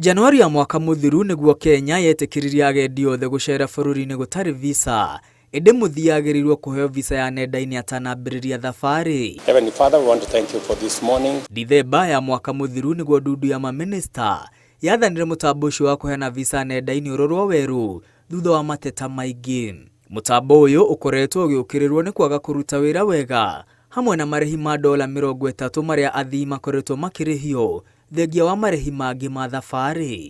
Januari ya mwaka mũthiru nĩguo Kenya yetĩkĩririe agendi othe gũcera bũrũri-inĩ gũtarĩ visa, ĩndĩ mũthii agĩrĩirwo kũheo visa ya nenda-inĩ atanambĩrĩria thabarĩ. Heavenly Father, we want to thank you for this morning. Dithemba ya mwaka mũthiru nĩguo ndundu ya mamĩnĩsta yathanire mũtambo ũcio wa kũheana visa nenda-inĩ ũrorwo werũ thutha wa mateta maingĩ. Mũtambo ũyũ ũkoretwo ũgĩũkĩrĩrwo nĩ kwaga kũruta wĩra wega hamwe na marĩhi ma dola 30 marĩa athii makoretwo makĩrĩhio thengia wa marĩhi mangĩ ma thabarĩ.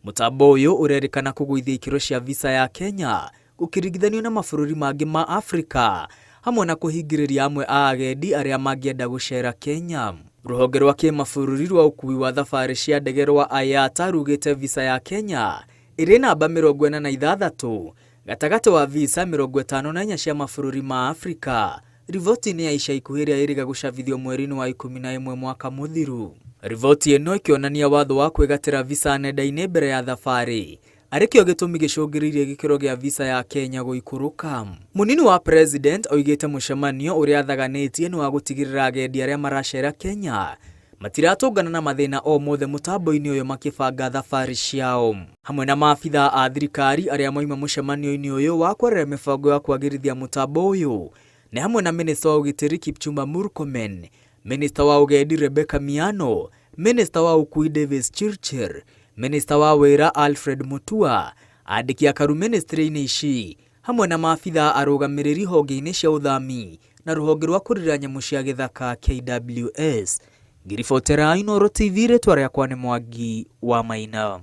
Mũtambo ũyũ ũrerĩkana kũgũithia ikĩro cia visa ya Kenya gũkĩringithanio na mabũrũri mangĩ ma Afrika hamwe na kũhingĩrĩria amwe a agendi arĩa mangĩenda gũcera Kenya. Rũhonge rwa kĩmabũrũri rwa ũkuui wa thabarĩ cia ndege rwa IATA rugĩte visa ya Kenya ĩrĩ namba 46 gatagatĩ wa visa 54 cia mabũrũri ma Afrika riboti-inĩ ya ica ikuhĩ ĩrĩa ĩrĩga gũcabithio mweri-inĩ wa 11 mwaka mũthiru. Riboti ĩno ĩkĩonania watho wa kwĩgatĩra visa nenda-inĩ mbere ya thabarĩ arĩ kĩo gĩtũmi gĩcũngĩrĩirie gĩkĩro gĩa visa ya Kenya gũikũrũka. Mũnini wa President oigĩte mũcemanio ũrĩa athaganĩtie nĩ wa gũtigĩrĩra agendi arĩa maracera Kenya matiratũngana na mathĩna o mothe mũtambo-inĩ ũyũ makĩbanga thabarĩ ciao. Hamwe na maabithaa a thirikari arĩa moima mũcemanio-inĩ ũyũ wa kwarĩrĩria mĩbango ya kwagĩrithia mũtambo ũyũ nĩ hamwe na minista wa ũgitĩri Kipchumba Murkomen, minista wa ũgendi Rebecca Miano, minista wa ũkui Davis Chirchir, minista wa wĩra Alfred Mutua, andĩki akaru ministry-inĩ ici hamwe na maabithaa arũgamĩrĩri honge-inĩ cia ũthami na rũhonge rwa kũrira nyamũ cia gĩthaka KWS. Ngĩribotera Inooro TV rĩtwa rĩakwa nĩ Mwangi wa Maina.